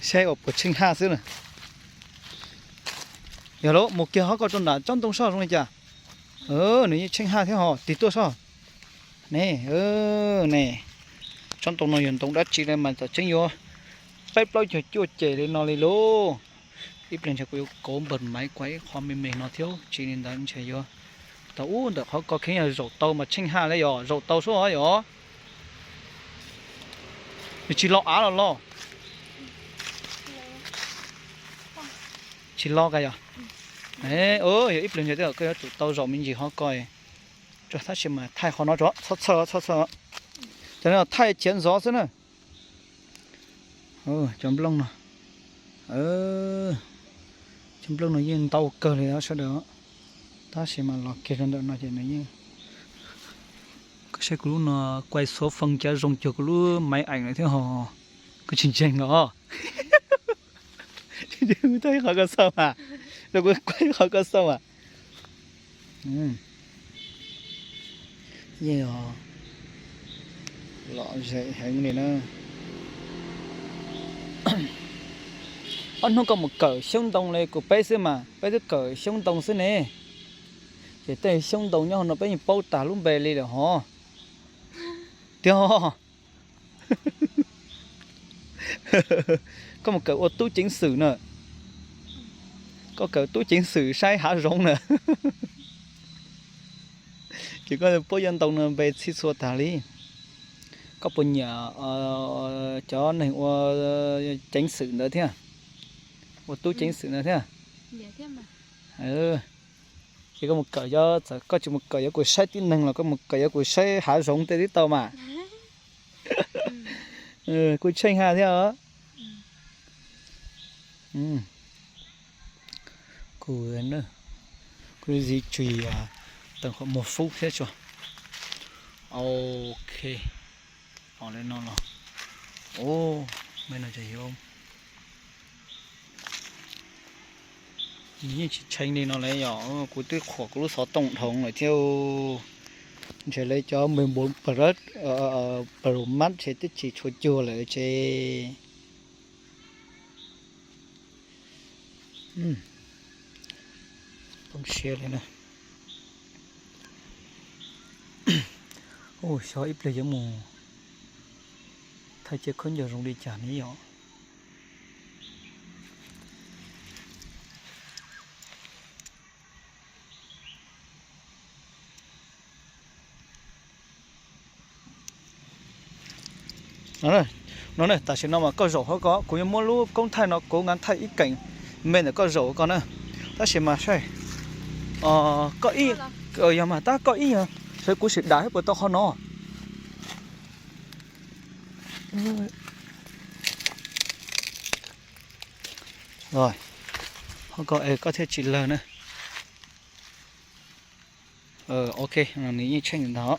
Tsheb uas puas tsheej haj xwb na. Yog lawm, mus kiag qhov ko rau nram tsob ntoo soj zoo li cas. Nws yeej tsheej haj thiab hos, tig tuaj soj. Ne, ne, tsob ntoo no yog ntoo dab tsi li mas txawm tseeb yuav peb plaub caug cuaj ces li no li lauj. Ib pliag ntshe kuv yuav kauv npawg Maiv Kuaib qhov me me no thiab, tsis li ntawd ntshe yuav tau ub ntawm qhov ko kheev yog zaum tau mas tsheej haj li yom, zaum tau sub yom. Nws tsis lo av los los? Tsis lo ka yog? Yog ib pliag ntshe twb koj yuav tsum tau zaum me ntsis qhov ko. Tab sis mas thaij qhov no tso, txhob txhawj, txhob txhawj. Cov no thaij chiav ntxov xwb na. Cov nplooj no, cov nplooj no yeej ntau kawg li sawv daws. Tab sis mas los kiag rau ntawm no ces nws yeej, koj saib kuv lub no, kuai xuav foos cav zoo cuag kuv lub maiv eem lawm thiab hos. Kuv tsis ntseeg los. Kuv thaij ib qhov koj xauj mas, rau kuv kuaj ib qhov koj xauj mas. Yeej lom zem heev li na. Ob hnub koj mus kawm xyoob ntoo li kuv peb xwb mas, peb twb kawm xyoob ntoo xwb ne. Ces tej xyoob ntoo nyob hauv no peb yeej paub tag lub npe li lawm hos. Tiag, koj mus kawm ua tub ceev xwm na. Koj kawm tub ceev xwm saib hav zoov na. Ces koj paub cov ntoo no npe txhij txhua tag li. Koj puas nyiam cov neeg ua ceev xwm ntawd thiab? Ua tub ceev xwm ntawd thiab? Ces koj mus kawm, txawm koj tsis mus kawm yuav kuv saib tib neeg los koj mus kawm yuav kuv saib hav zoov tej twb tau mas. Kuj tsheej haj thiab os. Kuv, kuv di tsuas tau qhov muag fub thiab tso. Ok, li no los, me no ces yuav, nws yeej tsis tshee li no lawm yom. Kuv twb qhuas kuv lub xov tooj dhoov lawm thiab. Ntshe lawv cov npe npau, Pro Max ces twb tsis tshua cuag lawm ces. Poob siab li na. Ua xyov ib pliag yuav mus thaij cia khaub ncaws zoo li cas ne yom. No, tam sim no mas koj zaum hauv ko, kuv yuav muab lub koob thaij no kuv nqa thaij ib keem me ntawm koj zaum ko na. Tab sis mas saib, koj ib, yog mas tab koj ib yog sawv kuv sim dam thiab puas tau qhov no. Hauv ko es koj thiaj tsis lawg na. Ok, nws yeej tsheej ntag.